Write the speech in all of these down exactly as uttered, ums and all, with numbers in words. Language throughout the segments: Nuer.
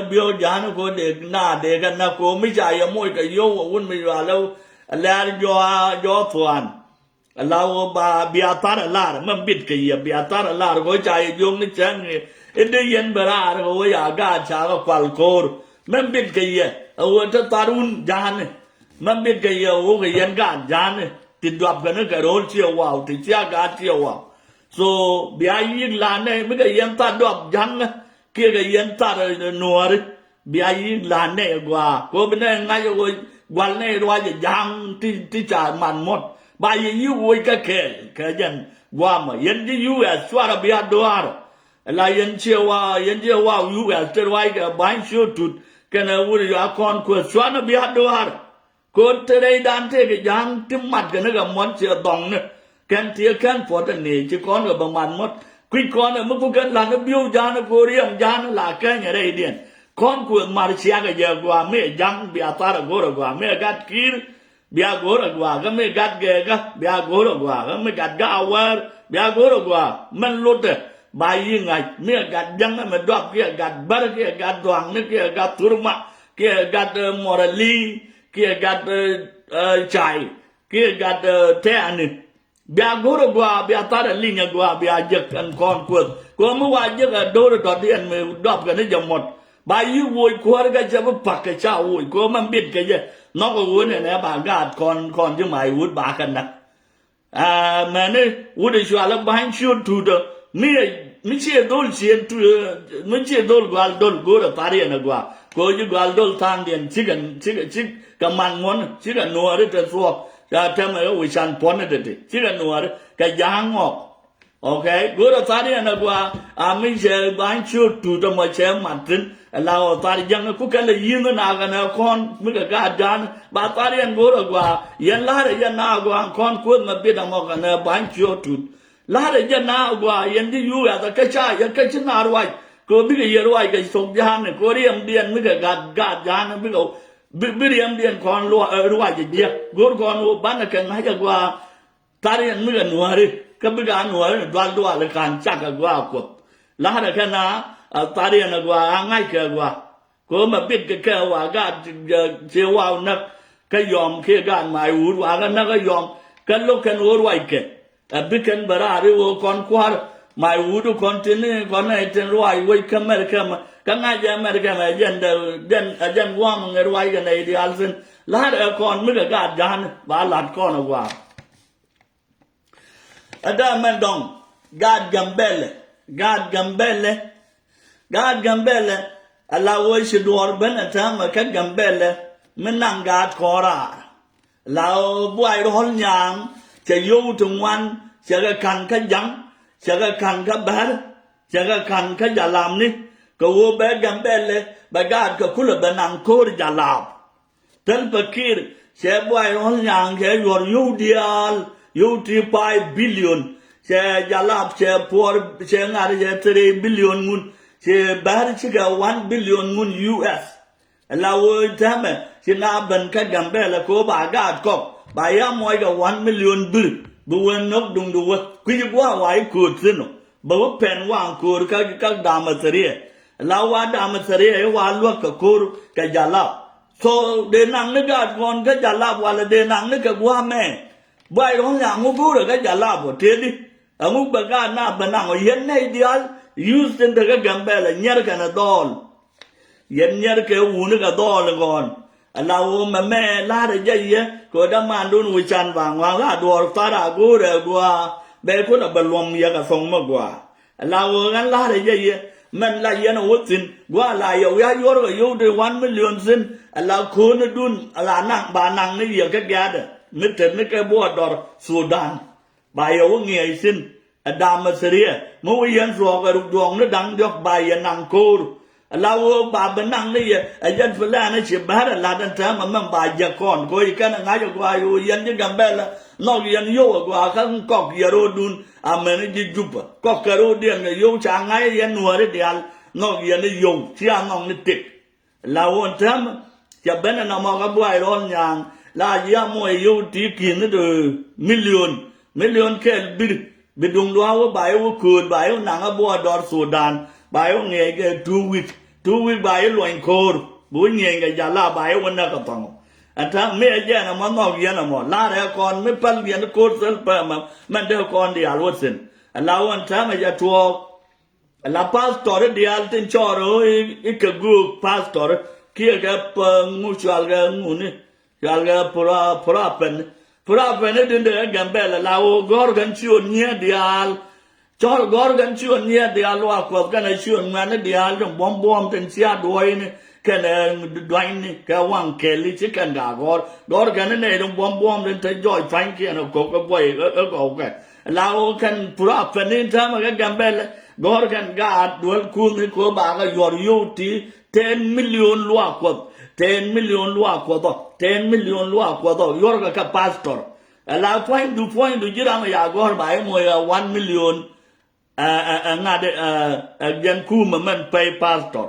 Biöök ja̱a̱n ko dee na dee kɛ na ko mi ca yɛ moc kɛ yio̱w ɛ wun mi yual ɛ lɛr jɔa jɔa thuan. Ala wä ba bia thar a lar mɛ bit kɛ yɛ bia thar a lar ko ca yɛ jiök ni cɛŋ i̱ i̱ dee yɛn bɛ raar kɛ wä ya gaat ca kɛ kual ko̱o̱r mɛ bit kɛ yɛ ɛ wä te thar wun ja̱a̱n. Mɛ bit kɛ yɛ wä kɛ yɛn gaat ja̱a̱n ti duap kɛ ni kɛ ro̱l ciɛ waw ti cia gaat ciɛ waw. So bia yi̱k la nɛ mi kɛ yɛn thar duap ja̱a̱n kiɛ kɛ yɛn thar nuɔ̱ɔ̱ri. Bia yi̱ la̱t nɛy gua̱a̱ kɛ ɣöö bi nɛy ŋa̱c ɛ ɣöö gua̱l nɛy ruac ɛ ja̱a̱ŋ ti ti ca man muɔ̱t ba yɛ yi̱ woc kä kɛɛl kɛ jɛn gua̱a̱ mɔ yɛn ji̱ U S cuarɛ bia dua̱a̱r. Ala yɛn ciɛ wa yɛn ciɛ wa U S te ruac kɛ ba̱ny ciö tut kɛnɛ wur yɔa kɔn kueth cuarɛ bia dua̱a̱r. Ko̱r te rɛydan tëëkɛ ja̱a̱ŋ ti mat kɛ ni kɛ muɔ̱t ciɛ dhɔŋni. Kɛn tiee kɛn puɔ̱t ɛ nɛy ci kɔn kɛ bɛ mat muɔ̱t kui̱c kɔn ɛ mi ku kɛn la̱t ni biöw ja̱a̱n ko̱r riɛm ja̱a̱n la kɛny ɛ rɛydiɛn. Kɔn kuëth mar ciakɛ jɛ gɔaa mi ɛ ja̱ŋ bia thar ɛ go̱r ɛ gɔaa mi ɛ gat ki̱i̱r. Bia go̱r ɛ gɔaa kä mi gat gɛɛkä bia go̱r ɛ gɔaa kä mi gat gaawäär bia go̱r ɛ gɔaa mɛn lotdɛ. Ba yi̱ ŋa̱c mi ɛ gat ja̱ŋ ɛmɛ duap kiɛ gat bär kiɛ gat dhua̱a̱ŋni kiɛ gat thurma kiɛ gat muɔrali kiɛ gat cay kiɛ gat tɛ̈ɛ̈ni. Bia go̱r ɛ gɔaa bia thar ɛ li̱ny ɛ gɔaa bia jek ɛn kɔn kueth kɛ ɣöö mi wa jek ɛ do̱r ɛ tɔ̱diɛn mi dɔp kɛ ni jɛ muɔ̱t. Ba yi̱ woc kuäär kɛ cɛ bi pa̱k kɛ ca woc kɛ ɣöö mɛn bit kɛ jɛ nhɔk ɛ ɣöö nɛnɛ ba gaat kɔn kɔn ji̱ mac wut ba kɛ näk. Aa mɛni wut ɛ cual ɛ ba̱ny ciöt tuut ɔ mi ɛ mi ciɛ dhol ciën tu mi ciɛ dhol gual dol go̱o̱rɛ thariɛn ɛ gɔaa kɛ ɣöö ji̱ gual dol tha̱a̱ŋdiɛn cikɛ cikɛ cikɛ man ŋuɔ̱n cikɛ nuɔɔri te thuɔɔk. Ca tɛmɛ ɣä wi̱c can puɔ̱n ɛ tete cikɛ nuɔɔri kɛ ja̱a̱ŋ ŋɔk. Okay go̱o̱rɛ thariɛn ɛ gɔaa a mi cɛ ba̱ny ciöt tuut ɛmɔ cɛ mat thi̱n. Ɛ la ɣɔw thar jiäŋ ku kɛn lɛ yi̱n na kɛn ɛ kɔn mi kɛ gaat ja̱a̱n ba thariɛn go̱o̱rɛ gɔaa yɛn la̱rɛ yɛn na gɔaa kɔn kueth mɛ bit ɛmɔ kɛn ɛ ba̱ny ciöt tuut. La̱rɛ jɛ na gua yɛn ji̱ yuu yath kä ca yɛ kä ci na ruac kɛ bikɛ yɛ ruac kɛ thok ja̱a̱n kɛ riɛmdiɛn mi kɛ gat gat ja̱a̱n bikɛ bi riɛmdiɛn kɔn ruac ɛ jiɛ go̱r kɔn wä banɛ kɛ ŋa̱c ɛ gua. Thar yɛn mi kɛ nuääri kä bikɛ a nuääri ni dual dual kan cak ɛ gua kuɔth. La̱rɛ kɛ na thar yɛn ɛ gua a ŋa̱c kɛ gua. Kɛ ɣöö mɛ bit kɛ kɛ wa gaat ciɛ wa näk kä yɔm kiɛ gaat mac wut wa kä näk kä yɔm kä lo̱k kɛn ɣöö ruackɛ. Ɛ bi kɛn bɛ raar i̱ ɣöö kɔn kua̱r mac wut i̱ kɔn tin i̱ kɔn nɛy tin ruac wec kä Mɛrkɛ mɛ kä ŋa̱c ɛ Mɛrkɛ mɛ ɛ jɛn dɛ jɛn ɛ jɛn gua̱a̱m ŋɛ ruackɛ nɛy diaal thi̱n. La̱rɛ kɔn mi kɛ gaat ja̱a̱n ba la̱t kɔn ɛ gua̱a̱m. Ɛ dee mɛn dɔ̱ŋ gaat Gambɛlɛ, gaat Gambɛlɛ, gaat Gambɛlɛ. Ala wee ci duɔɔr ben ɛ täämɛ kä Gambɛlɛ mi naŋ gaat kɔn raar. La wee Buay Ruɔl Nyaŋ cɛ yio̱w ti ŋuan cɛ kɛ ka̱n kä Ja̱ŋ cɛ kɛ ka̱n kä Bär cɛ kɛ ka̱n kä Jalamni. Kɛ wee bɛ Gambɛlɛ bɛ gaat kɛ kulɛ bɛ naŋ ko̱r Jalap. Thil Pakir cɛ Buay Ruɔl Nyaŋ cɛ yuɔr yio̱w diaal yio̱w ti five billion. Cɛ Jalap cɛ puɔr cɛ ŋa̱r cɛ three billion ŋun. Cɛ Bär cikɛ one billion ŋun U S. La wee täämɛ ci na ben kä Gambɛlɛ kɛ ɣöö ba gaat kɔk ba ya muɔckɛ one million bir bi wen nhök duŋdu wä kui̱ci gua̱a̱ wa i̱ kööt thi̱n ɔ. Bɛ wä pɛn waŋ ko̱o̱r kä kä Damasiriɛ. La wa Damasiriɛ i̱ wa luäk kɛ ko̱o̱r kɛ Jalap. So dee naŋ ni gaat kɔn kä Jalap walɛ dee naŋ ni kɛ gua̱a̱mɛ. Buay Ruɔl Nyaŋ ŋu go̱o̱rɛ kä Jalap ɔ tëëdi. Ɛŋu bɛ gaat na bɛ naŋ ɔ yɛn nɛy diaal yuth tin te kä Gambɛlɛ nyiɛr kɛn ɛ dhɔɔl. Yɛn nyiɛr kɛ wuni kɛ dhɔɔl in kɔn. Ala wä mɛ mɛ la̱rɛ jɛ yɛ kɛ wä dämandun wi̱can ba ŋuan la duɔɔr thar a go̱o̱rɛ gua̱a̱ bɛ kulɛ bɛ luɔm yɛ kɛ thoŋ mɛ gua̱a̱. Ala wä ɣän la̱rɛ jɛ yɛ mɛn la yɛn a wä thi̱n gua̱a̱ la yɛ wi̱i̱ a yuɔr kɛ yio̱w ti one million thi̱n. Ala ko̱o̱ni dun ala naŋ ba naŋ ni yɛ kä gia̱a̱dɛ mi tet ni kɛ buɔɔdɔr Thudan. Ba yɛ wä ŋiɛc thi̱n ɛ Damasiriɛ mi wä yɛn thuɔɔk ɛ ruk duɔ̱ɔ̱ŋni da̱ŋ diɔ̱k ba yɛ naŋ ko̱o̱r. Ala wä ba bi naŋ ni yɛ ɛ jɛn Fulani ci Bär ɛ la̱t ɛn täämɛ mɛm ba jiäk kɔn kɛ ɣöö ci kɛn ɛ ŋa̱c ɛ gɔaa ci wä yɛn ji̱ Gambɛlɛ nhɔk yɛn yio̱w ɛ gɔaa kä kɔk yɛ ro̱o̱dun. Amäni ji̱ Jubɛ kɔk kɛ ro̱o̱diɛn kɛ yio̱w ca ŋa̱c ɛ yɛn nuääri diaal nhɔk yɛn i̱ yio̱w ci a nhɔk ni tëk. La wä ɛn täämɛ cɛ ben ɛn amɔ kä Buay Ruɔl Nyaŋ la ji̱ amɔ ɛ yio̱w ti ki̱n ni dee million million kɛl bir bi duŋ luaak wä ba yɛ wä kööt ba yɛ wä naŋ a buɔɔdɔr Thudan ba yɛ wä ŋiɛc kɛ two week. Two week ba i̱ luɔny ko̱o̱r bi wä nyieny kɛ jala ba i̱ wä näk kɛ thɔŋ. Ɛn ta̱a̱ mi ɛ jɛn ɛmɔ nhɔk yɛn ɛmɔ la̱rɛ kɔn mi päl yɛn ko̱o̱r thil pɛmɛ mɛn dee kɔn diaal wä thi̱n. Ɛla wä ɛn ta̱a̱ mɛ jɛ tuɔɔk. Ɛla pastor i̱ diaal tin cɔɔr ɣöö i̱ kɛ göök pastor kiɛ kɛ pä ŋu cual kɛ ŋuni. Cual kɛ pura pura pɛn pura pɛn i̱ dindɛ ɛ Gambɛl ɛla ɣöö gɔ̱r kɛn ci ɣöö nyiɛ diaal. Cɔl gɔ̱r kɛn ci ɣän nyiɛɛt diaal luaak Kuɔth kɛnɛ ci ɣän ŋuɛ̈tni diaal tin buɔ̱m buɔ̱ɔ̱m tin cia duɔ̱ɔ̱cni kɛnɛ duanyni kɛ waŋ kɛli ci kɛn ka gɔ̱r. Gɔ̱r kɛn ni nɛy tin buɔ̱m buɔ̱ɔ̱m tin te jɔɔc pa̱nykiɛn ɛ ko̱k ɛ buɔy ɛ gɔw kɛ. La ɣöö kɛn pura pɛn ni täämɛ kɛ Gambɛl gɔ̱r kɛn gaat duel kuuthni ko̱ bakɛ yuɔr yio̱w ti ten million luaak Kuɔth. Ten million luaak Kuɔth ɔ. Ten million luaak Kuɔth ɔ yuɔrkɛ kɛ pastor. Ɛ la puɔ̱nydu puɔ̱nydu ji̱ ram ɛ ya gɔ̱r ba i̱ moc ɛ one million. Ɛ ɛ ɛ ŋa̱t ɛ ɛ jɛn kuumɛ mɛn pay pastor.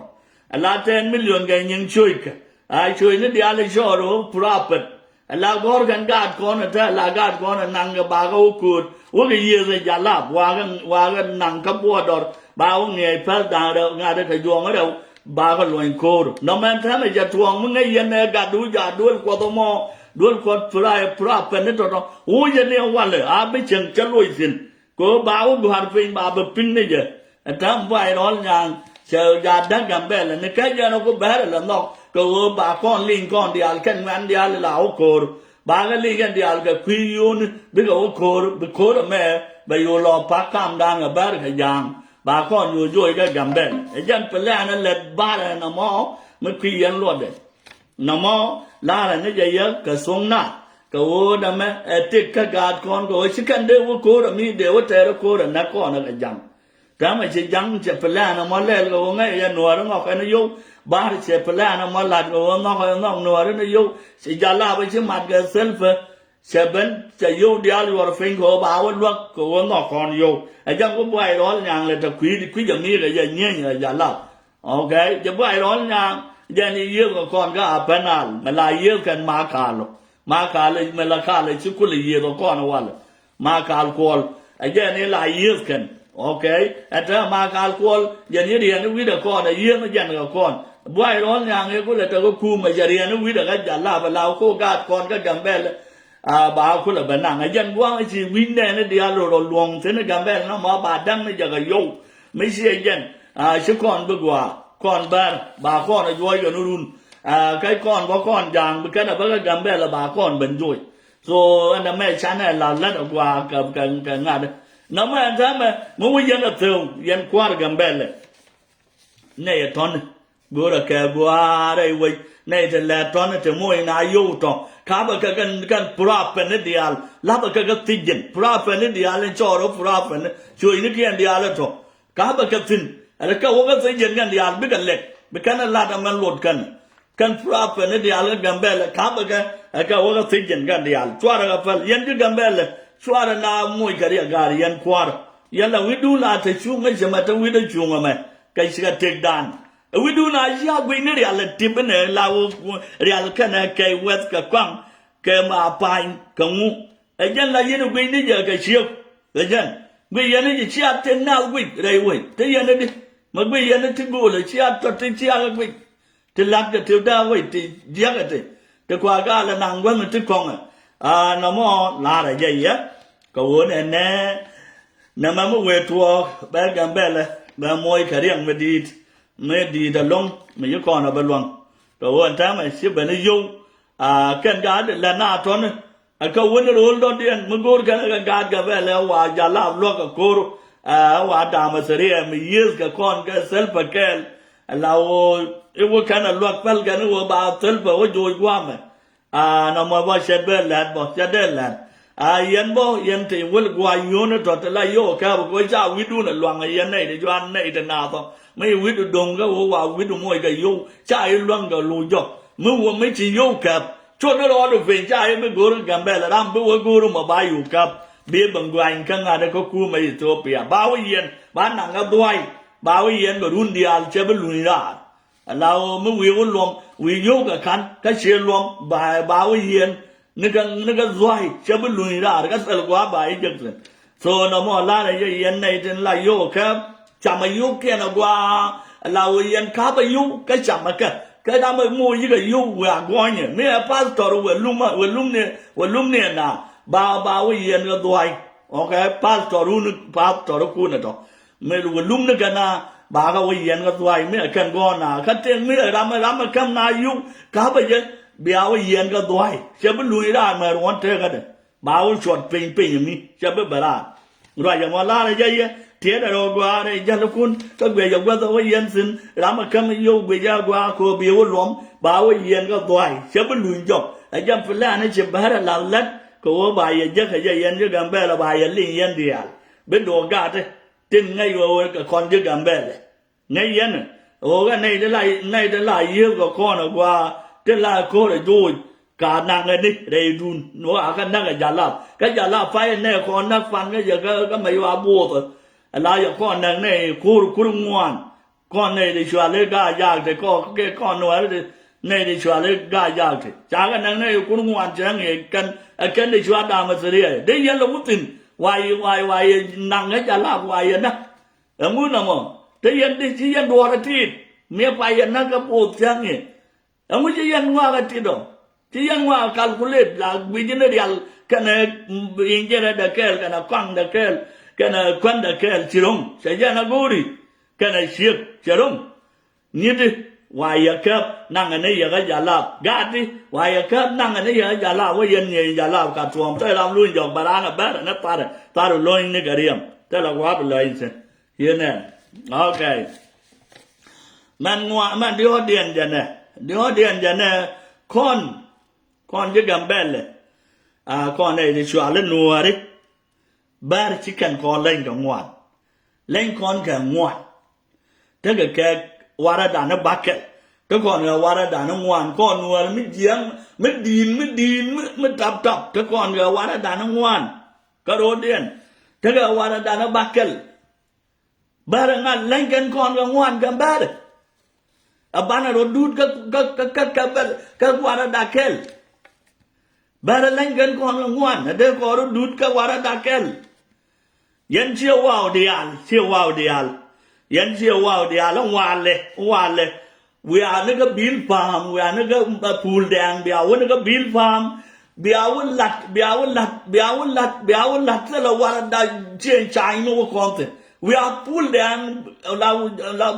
Ɛ la ten million kɛ nyiŋ coc kɛ a coc ni diaal ɛ cɔɔr ɣöö prophet. Ɛ la gɔ̱r kɛn gaat kɔn ɛ te ɛ la gaat kɔn ɛ naŋ kɛ bakä wä kööt wä kɛ yiëth ɛ jalap wakä wakä naŋ kä buɔɔdɔr ba wä ŋiɛc pɛl da̱ŋ rɛw ŋa̱t ɛ kɛ juɔ̱ɔ̱ŋ rɛw. Bakä luɔ̱ny ko̱o̱r nɔmɛn tɛmɛ jɛ tuɔɔŋ mi ŋäc yɛn ɛ gat du ja duel Kuɔth ɛmɔ duel Kuɔth pura pura pɛn ni tɔtɔ. Wä yɛn ɛ walɛ a bi cieŋ cä loc thi̱n. Kɛ ɣöö ba wä gua̱a̱r piny ba bɛ pi̱ŋ ni jɛ. Ɛ tääm buay rɔl nyaŋ cɛ ja da̱k Gambɛl ni kɛ jɛn ɛ ku bɛr ɛ lɛ nhɔk kɛ ɣöö ba kɔn li̱ny kɔn diaal kɛn ŋuɛ̈n diaal la wä ko̱o̱r. Ba kɛ li̱ny kɛn diaal kɛ kui̱ yio̱o̱ni bikɛ wä ko̱o̱r bi ko̱o̱r ɛmɛ bɛ yo̱o̱ lɔ pak kamdan kɛ bɛr kɛ ja̱a̱ŋ. Ba kɔn yo̱o̱ joc kɛ Gambɛl ɛ jɛn plan ɛ lɛt bar ɛn ɛmɔ mi kui̱ yɛn luɔtdɛ. Nɔmɔ la̱rä ni jɛ yɛ kɛ thuɔ̱ŋna kɛ ɣöö nɛmɛ ɛ tëk kä gaat kɔn kɛ ɣöö ci kɛn dee wä ko̱o̱rä mi dee wä tɛɛrä ko̱o̱rä nɛ kɔn ɛ kɛ ja̱ŋ. Täämɛ ci ja̱ŋ cɛ plan ɛmɔ lɛl kɛ ɣöö ŋäc yɛ nuɔ̱ɔ̱ri ŋɔk ɛn yio̱w. Bar cɛ plan ɛmɔ la̱t kɛ ɣöö ŋɔk ɛ ŋɔk nuɔ̱ɔ̱ri ni yio̱w. Ci jalap ɛ ci mat kɛ thilpɛ. Cɛ ben cɛ yio̱w diaal yuɔr piny kɛ ɣöö ba wä luäk kɛ ɣöö ŋɔk kɔn yio̱w. Ɛ ja̱ŋ ku buay rɔl nyaŋ lɛ te kui̱ kui̱ jɛ mi̱i̱k ɛ jɛ nyieny ɛ jalap. Ok, jɛ buay rɔl nyaŋ jɛn i̱ yiëëth kɛ kɔn kä a pɛn al mɛ la yiëëth kɛn ma kalɔ. Ma kalɔ mɛ la kalɔ ci kulɛ yiëëth kɛ kɔn walɛ. Ma kal kuɔl ɛ jɛn i̱ la yiëëth kɛn. Ok, ɛ te ma kal kuɔl jɛn i̱ riɛn i̱ wi̱dɛ kɔn ɛ yiëëth ni jɛn kɛ kɔn. Buay rɔl nyaŋ i̱ kulɛ te kä kuum ɛ jɛ riɛn i̱ wi̱dɛ kä jalap ɛ la ko gaat kɔn kä Gambɛl. A ba kulɛ bɛ naŋ ɛ jɛn gua̱a̱ŋ ci wi̱c nɛɛni diaal rɔ luɔ̱ŋ thi̱n Gambɛl nɔmɔ ba da̱ŋ ni jɛ kɛ yio̱w. Mi ciɛ jɛn a ci kɔn bi gua̱a̱ kɔn bär ba kɔn ɛ juɔc kɛ ni run. A kä kɔn bä kɔn ja̱a̱ŋ bi kɛn ɛ bä kɛ Gambɛl ba kɔn ben joc. So ɛn ɛmɛ canɛ la lät ɛ gua̱a̱ kɛ kɛ kɛ ŋa̱t. Nɔmɔ ɛn täämɛ mi wi̱c yɛn ɛ theu yɛn kua̱r Gambɛl ɛ. Nɛy ɛ tɔ̱ni go̱o̱rä kɛ gua̱a̱r rɛy wec nɛy te lɛ tɔ̱ni te moc na yio̱w tɔ̱. Kapɛ kɛ kɛn kɛn prophet ni diaal lapɛ kɛ kɛ thiec ji̱n prophet ni diaal in cɔɔr ɔ prophet ni cuɔ̱cnikiɛn diaal ɛ tɔ̱. Kapɛ kɛ thi̱n ɛn kɛ wä kɛ thiec ji̱n kɛn diaal bikɛ lɛk bi kɛn ɛ la̱t ɛmɛn luɔt kɛn. Kɛn prophet ni diaal kä Gambɛl ɛ kapɛ kɛ ɛ kɛ wä kɛ thiec ji̱n kɛn diaal cuarɛ kɛ päl yɛn ji̱ Gambɛl ɛ cuarɛ na moc kɛ riɛk ga̱a̱r yɛn kua̱r. Yɛn la wi̱cdun a te cuŋ ɛ cɛ mɛ te wi̱cdɛ cuŋ ɛmɛ kɛ cikɛ tëkdan. Ɛ wi̱cdun a cia gui̱cni rial ɛ tip inɛ la wä rial kɛnɛ kɛy wɛth kɛ kɔaŋ kɛ ma pa̱ny kɛ ŋu. Ɛ jɛn la yɛn ɛ gui̱cni jɛ kɛ ciek. Ɛ jɛn gui̱c yɛn i̱ ci cia te naath gui̱c rɛy wec te yɛn i̱di. Mɛ gui̱c yɛn i̱ ti go̱o̱l ɛ cia tɔt ti cia kɛ gui̱c. Ti la̱tkɛ ti da̱a̱k wec ti jiäkɛ ti ti kua̱r gaal ɛ naŋ guänh ti kɔŋɛ. A nɔmɔ la̱rä jɛ yɛ kɛ ɣöö nɛ nɛ nɛ mɛ mi wëë tuɔɔk bɛ Gambɛlɛ bɛ moc kɛ riɛŋ mi di̱i̱t. Mi di̱i̱t ɛlɔ̱ŋ mi ci kɔn ɛ bɛ luaŋ. Kɛ ɣöö ɛn täämɛ ci ben i̱ yio̱w a kɛn gaat lɛ na tɔ̱ni. Ɛ kɛ wän ro̱o̱l dɔ̱diɛn mi go̱o̱r kɛn ɛ kɛ gaat Gambɛlɛ wa jalap luäk kɛ ko̱r. Ɛ wa damɛ theriɛ mi yiëëth kɛ kɔn kɛ thilpɛ kɛɛl. Ɛ la ɣöö i̱ wä kɛn ɛ luäk päl kɛn i̱ wä ba thilpɛ wä joc gua̱a̱mɛ. A nɔmɔ bä cɛ dee lɛt bä cɛ dee lɛt. A yɛn bä yɛn ti wä gua̱a̱ yio̱o̱ni tɔ̱ ti la yio̱o̱ kɛp kɛ wä ca wi̱cdun ɛ luaŋ ɛ yɛn nɛy ti juan nɛy ti naath ɔ mi wi̱cdu do̱ŋ kä wä wa wi̱cdu moc kɛ yio̱w ca i̱ luaŋ kɛ lu jɔk. Mi wä mi ci yio̱w kɛp cot ni rɔɔdu piny ca i̱ bi go̱o̱r Gambɛlɛ ram bi wä go̱o̱r mɔ ba yio̱w kɛp. Bi ben gua̱a̱ny kä ŋa̱t kä kuumɛ Ethiopia ba wä yɛn ba naŋ kä dhua̱y. Ba wä yɛn kɛ run diaal cɛ bi luny raar. Ala ɣöö mi wi̱i̱ wä luɔm wi̱i̱ yio̱w kɛ ka̱n kä cië luɔm ba ba wä yieen. Ni kɛ ni kɛ dhua̱a̱c cɛ bi luny raar kä thil gua̱a̱ ba i̱ jek thi̱n. So nɔmɔ la̱rä yɛ yɛn nɛy tin la yio̱w kɛ camɛ yio̱wkiɛn ɛ gua̱a̱. Ala wä yɛn ka̱pä yio̱w kä camä kɛ kä ram ɛ moc yikɛ yio̱w wëë a gɔ̱nyɛ mi ɛ pastor wëë lum wëë lum ni wëë lum ni ɛ na ba ba wä yɛn kɛ dhuay. Okay, pastor wun pastor kun ɛ tɔ mi wëë lum ni kɛ na ba kɛ wä yɛn kɛ dhuay mi ɛ kɛn gɔ̱ɔ̱n na kä tëë mi ɛ ram ɛ ram ɛ käm na yio̱w ka̱pä jɛ bia wä yɛn kɛ dhuay cɛ bi luny raar mɛ ruɔ̱n tekädɛ. Ba wä cuɔt piny piny mi cɛ bi bɛ raar. Ruac ɛmɔ la̱rä jɛ yɛ tiɛɛdɛ rɔ gua̱a̱rɛ jälkun kä guiɛc ɛ guäth ɛ wä yɛn thi̱n ram ɛ käm yio̱w guic ɛ gua̱a̱ kɛ ɣöö bi wä luɔm ba wä yɛn kɛ dhuay cɛ bi luny jɔk ɛ jɛ plan ci bäärɛ la̱th lät kɛ ɣöö ba yɛ jek ɛ jɛ yɛn ji̱ Gambɛlɛ ba yɛ liŋ yɛn diaal bi duɔk gatdä tin ŋäc ɣöö kɛ kɔn ji̱ Gambɛlɛ. Ŋäc yɛn ɣöö ɣä nɛy ti la nɛy ti la yiëëth kɛ kɔn ɛ gua̱a̱ ti la ko̱r ɛ joc. Ka naŋ ɛ ni rɛydun ni wä a kä näk ɛ jalap kä jalap pay ɛ nɛy kɔn näk pan kä yɛ kä mɛ yua buɔth. Ɛ la yɛ kɔn näk nɛy ko̱r kur ŋuan kɔn nɛy ti cuali gaa jaak ti kɔ kɛ kɔn nuɛɛri ti nɛy ti cuali gaa jaak ti ca kɛ näk nɛy kur ŋuan cɛ ŋiɛ kɛn ɛ kɛn ti cua dam ɛ thiriɛ dee yɛn lɛ wuthin. Wa yɛ wa yɛ wa yɛ naŋ ɛ jalap wa yɛ näk. Ɛŋu nɔmɔ te yɛn di ci yɛn duɔɔr ɛ tiit miɛ pa yɛn näk ɛ both thia̱ŋ i̱. Ɛŋu ci yɛn ŋuak ɛ tiit ɔ ci yɛn ŋuak ɛ calculate la guic ni rial kɛnɛ injɛrɛ dɛ kɛɛl kɛnɛ kɔaŋ dɛ kɛɛl kɛnɛ kuän dɛ kɛɛl ci ro̱ŋ cɛ jɛn ɛ go̱o̱ri kɛnɛ ciek cɛ ro̱ŋ. Nyi̱ti wa yɛ käp naŋɛ ni yɛ kä jalap gatdi wa yɛ käp naŋɛ ni yɛ kä jalap wä yɛn nyiey jalap ka tuɔ̱ɔ̱m thil ram luny jɔk bɛ raan ɛ bɛr ɛ ni tharɛ tharɛ lo̱ny ni kɛ riɛm thilɛ gua̱a̱p lɔ̱ny thi̱n. Yinɛ. Okay. Mɛn ŋua mɛn diɔ̱ɔ̱diɛn jɛnɛ diɔ̱ɔ̱diɛn jɛnɛ kɔn kɔn ji̱ Gambɛlɛ. A kɔn ɛ ji̱ cuali nuɔ̱ɔ̱ri. Bär ci kɛn kɔn leny kɛ ŋuan. Leny kɔn kɛ ŋuan. Tekɛ kɛ warɛ dan i̱ bakɛl. Te kɔn kɛ warɛ dan i̱ ŋuan kɔn nuɔ̱ɔ̱ri mi jiɛŋ mi di̱i̱n mi di̱i̱n mi tap tap te kɔn kɛ warɛ dan i̱ ŋuan. Kä ro̱diɛn tekɛ warɛ dan i̱ bakɛl. Bärɛ ŋa̱t leny kɛn kɔn kɛ ŋuan kɛn bärɛ. A banɛ rɔ duut kä kä kä kä kä bär kä warɛ da kɛl. Bärɛ leny kɛn kɔn kɛ ŋuan a dee kɔn rɔ duut kä warɛ da kɛl. Yɛn ciɛ waw diaal ciɛ waw diaal. Yɛn ciɛ waw diaal ŋualɛ ŋualɛ. Wiaa ni kä bil pa̱a̱m wiaa ni kä pul dɛɛŋ bia wä ni kä bil pa̱a̱m. Bia wä lat bia wä lat bia wä lat bia wä lat thilɛ warɛ da cieŋ cany ni wä kɔn thi̱n wiaa pul dɛɛŋ la la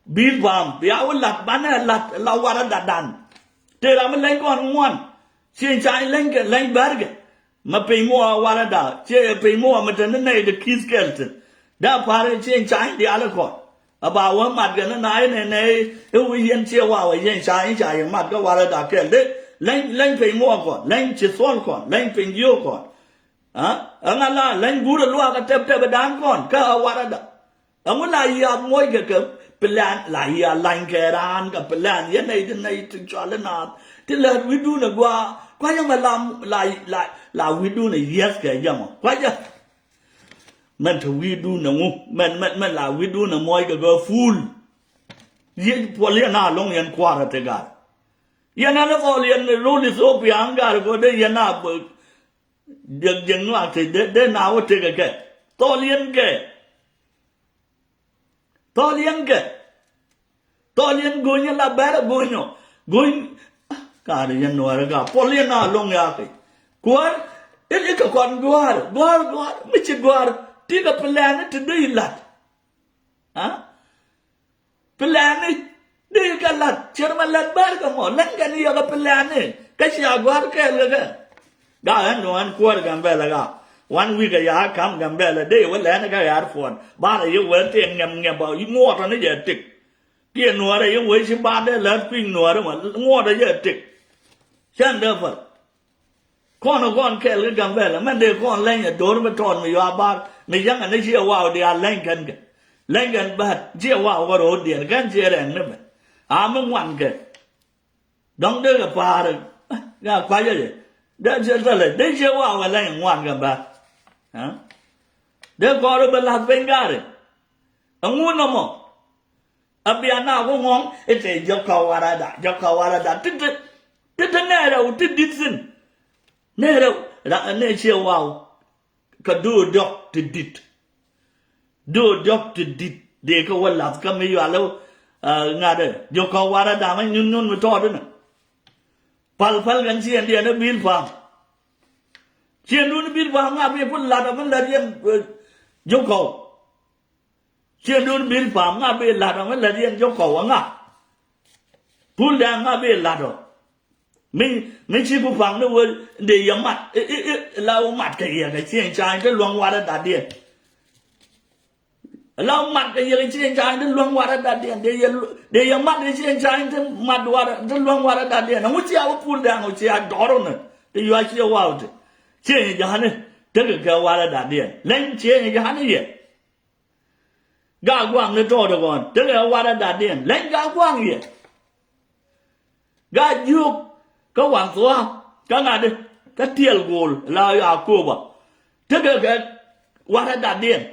bil pa̱a̱m bia wä lat banɛ lat la warɛ da dan. Tëë ram mi leny kɔn ŋuan cieŋ cany leny kɛ leny bärkɛ. Ma piny muɔ warada ciɛ piny muɔ mi te ni nɛy te ki̱th kɛl thi̱n. Dee a pa̱r ciɛ ca̱ny diaal ikɔn. A ba wä mat kɛ ni na inɛ nɛy i̱ wi̱i̱ yɛn ciɛ waw ɛ yɛn ca̱ny ca yɛ mat kä warada kɛl dee leny leny piny muɔ kɔn leny ci thuɔl kɔn leny piny jiök kɔn. A ɛŋa la leny guur ɛ luaak ɛ tɛp tɛp ɛ da̱a̱n kɔn kä a warada. Ɛŋu la yiath muɔckɛ kɛ plan la yiath lany kɛ raan kɛ plan yɛn nɛy ti nɛy ti cɔal inaath ti lät wi̱dun ɛ gua̱a̱ kua̱cä mɛ la la la wi̱dun ɛ yiath kɛ jɛmɔ kua̱cä. Mɛn te wi̱dun ɛŋu mɛn mɛn mɛn la wi̱dun ɛ muɔckɛ kɛ full. Yiec puɔl yɛn a lo̱ŋ yɛn kua̱rä ti gar. Yɛn a ni thɔɔl yɛn rol Ethiopia ɣän gar kɔ dee yɛn a jiɛk jiɛk nuak ti dee dee na wä tekɛ kɛ thɔɔl yɛn kɛ. Thɔɔl yɛn kɛ. Thɔɔl yɛn go̱nyä la bɛrɛ go̱nyɔ. Go̱ny. Kaarɛ yɛn nuɔrɛ ka puɔl yɛn na loŋ ya kɛ. Kuäär. I̱ i̱ kɛ kɔn gua̱a̱r gua̱a̱r gua̱a̱r mi ci gua̱a̱r. Ti kɛ plan ti dee i̱ lat. Ha? Plan i̱ dee i̱ kɛ lat cɛr ma lat bɛrɛ kɛ mɔ lɛn kɛn i̱ yɛ kɛ plan i̱ kɛ ci a gua̱a̱r kɛɛl kɛ kɛ. Ga ɣän duŋ ɣän kuäär Gambɛlɛ ga. One week ɛ ya kam Gambɛlɛ dee wä lɛn kä airport. Barɛ yɛ wee tëë ŋɛm ŋɛm bä ŋuɔtɔ ni jɛ tik. Kiɛ nuɔrɛ yɛ wee ci ba dee lät kui̱ nuɔrɛ mɔ ŋuɔtɔ jɛ tik. Cän dee päl. Kɔn kɔn kɛɛl kä Gambɛlɛ mɛn dee kɔn leny ɛ do̱r mi tɔɔt mi yua bar mi yaŋ ɛ ni ciɛ waw diaal leny kɛn kɛ. Leny kɛn bät ciɛ waw kä ro̱o̱diɛn kɛn ciɛ rɛŋ ni mɛ. A mi ŋuan kɛ. Dɔ̱ŋ dee kɛ pa̱a̱r ɛ ga kua̱cä jɛ dee ciɛ thilɛ dee ciɛ wa̱a̱ wä leny ŋuan kɛ bä. Dee kɔɔr bɛ la̱th piny ga̱a̱rɛ. Ɛŋu nɔmɔ a bia na ku ŋɔ̱ŋ i̱ te jɔk kɔ warada jɔk kɔ warada ti ti ti ti nɛɛrɛ wä ti di̱t thi̱n. Nɛɛrɛ wä ra nɛɛ ciɛ wa̱a̱ wä. Kä do̱o̱ diɔ̱k ti di̱t. Do̱o̱ diɔ̱k ti di̱t Dee kä wä lath kä mi yual ɛ ŋa̱t ɛ jiök kɔw warɛ da̱ŋ ɛ nyun nyun mi tɔɔt inɛ. Pal pal kɛn ciɛn diɛn ɛ bil pam. Ciɛn dun bil pam ŋa bi pul lat ɛ mi lat yɛn jiök kɔw. Ciɛn dun bil pam ŋa bi lat ɛ mi lat yɛn jiök kɔw ɛ ŋa. Pul dɛŋ ŋa bi lat ɔ. Mi mi ci ku paŋ ni wä dee yɛ mat i i i la wä mat kɛ yɛ kɛ ciɛn ca̱a̱ny ti luäŋ warɛ dadiɛn. La wä mat kɛ yɛ kɛ ciɛn ca̱a̱ny ti luäŋ warɛ dadiɛn dee yɛ dee yɛ mat kɛ ciɛn ca̱a̱ny ti mat warɛ ti luäŋ warɛ dadiɛn. Ɛŋu cia wä pul dɛŋ wä cia dɔr wä ni ti yua ciɛ waw ti ciɛn yɛ ja̱a̱ni. Tekɛ kɛ warɛ dadiɛn leny ciɛn yɛ ja̱a̱ni yɛ. Gaa guaŋ ni tɔɔt ɛ kɔn tekɛ warɛ dadiɛn leny gaa guaŋ yɛ. Gaa jiök kä waŋ thua̱a̱ kä ŋa̱t kä tiɛl go̱o̱l la Yakoba. Tekɛ kɛ warɛ dadiɛn.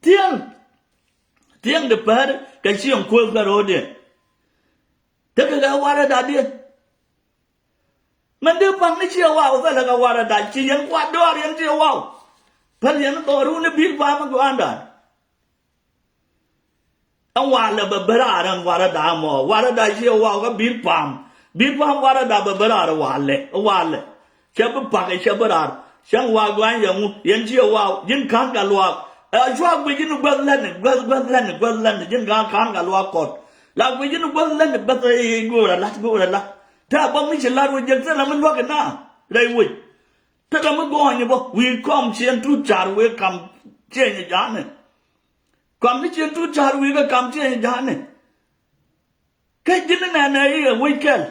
Thiäŋ thiäŋ di päät kɛ cieŋ kuäth kä ro̱o̱diɛn. Tekɛ kɛ warɛ dadiɛn. Mɛn dee paŋ ni ciɛ waw thilɛ kɛ warɛ dac ci yɛn kuat dɔɔr yɛn ciɛ waw. Päl yɛn dhɔr wun i̱ bil pam i̱ gua̱a̱ndan. Ɛn walɛ bɛ bä raar ɛn warɛ dac mɔ warɛ dac ciɛ waw kä bil pam. Bil pam warɛ dac bɛ bä raar walɛ walɛ. Cɛ bi pak cɛ bi raar cäŋ wa gua̱ny yɛ ŋu yɛn ciɛ waw ji̱n ka̱n kɛ luaak. Ɛ cuak guic ji̱n guäth lätni guäth guäth lätni guäth lätni ji̱n ka̱n ka̱n kɛ luaak kɔt. La guic ji̱n guäth lätni bäth i̱ go̱o̱rɛ la̱t go̱o̱rɛ la̱t. Tɛ a bä mi ci la̱t wä jek thilɛ mi luäk ina rɛy wec. Thilɛ mi gɔɔny bä wi̱i̱ kɔm ciɛn tut car wek kam ciɛny ja̱a̱ni. Kɔm ni ciɛn tut car wi̱i̱ kɛ kam ciɛny ja̱a̱ni. Kä ji̱n nɛnɛ i̱ ɛ wec kɛl.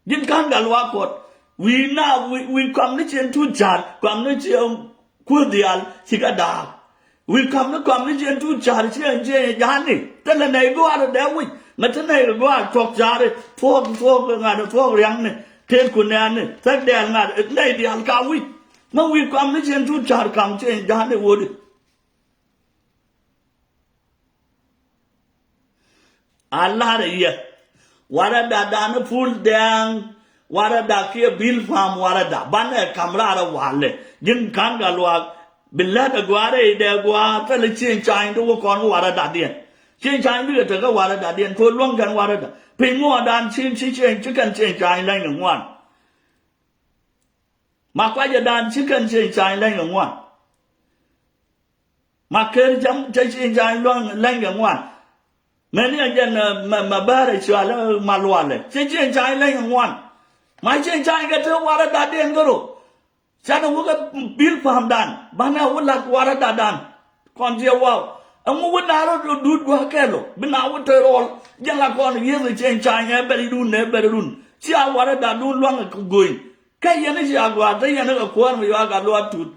Ji̱n ka̱n gal wa kɔt wi̱i̱ na wi̱i̱ wi̱i̱ kɔam ni ciɛn tuut ca̱r kɔam ni ciɛn kuäär diaal ci kɛ da̱a̱k. Wi̱i̱ kɔam ni kɔam ni ciɛn tuut ca̱r ciɛn ciɛn ja̱a̱ni thilɛ nɛy gɔaar dee wi̱c mɛ te nɛy gɔaar tuɔk ca̱ri thuɔk thuɔk ŋa̱t thuɔk ria̱ŋni tet ku nɛɛni thäk dɛɛl ŋa̱t nɛy diaal ka wi̱c. Mɛ wi̱i̱ kɔam ni ciɛn tuut ca̱r ka̱m ciɛn ja̱a̱ni wodi. A la̱rä yɛ warada dan pul dɛŋ warada kiɛ bil pam warada banɛ kam rarä walɛ. Ji̱n ka̱n ka luaak bi lät a gua̱a̱rä i̱ dee gua̱a̱r thilɛ cieŋ cany ti wä kɔn warada diɛn. Cieŋ cany bikɛ tekä warada diɛn ko luäŋ kɛn warada piny muɔɔdan ci ci cieŋ ci kɛn cieŋ cany leny kɛ ŋuan. Ma kuacɛ dan ci kɛn cieŋ cany leny kɛ ŋuan. Ma ker cam cɛ cieŋ cany luäŋ leny kɛ ŋuan. Mɛni a jɛn ma bäärɛ cualɛ ma lualɛ cɛ cieŋ cany leny kɛ ŋuan. Ma cieŋ cany kɛ te warɛ datdiɛn kɛ ro. Canɛ wä kɛ bil pamdan banɛ wä lat warɛ datdan. Kɔn ciɛ waw ɛŋu wä na rɔ dut gua̱a̱ kɛl ɔ bi na wä te rɔɔl. Jɛn la kɔn yieth cieŋ cany ɛ bɛr idun ɛ bɛr idun cia warɛ datdun luaŋ kɛ go̱ny. Kä yɛn i̱ cia gua̱a̱r te yɛn i̱ kɛ kuäär mi yuaak a luaak tut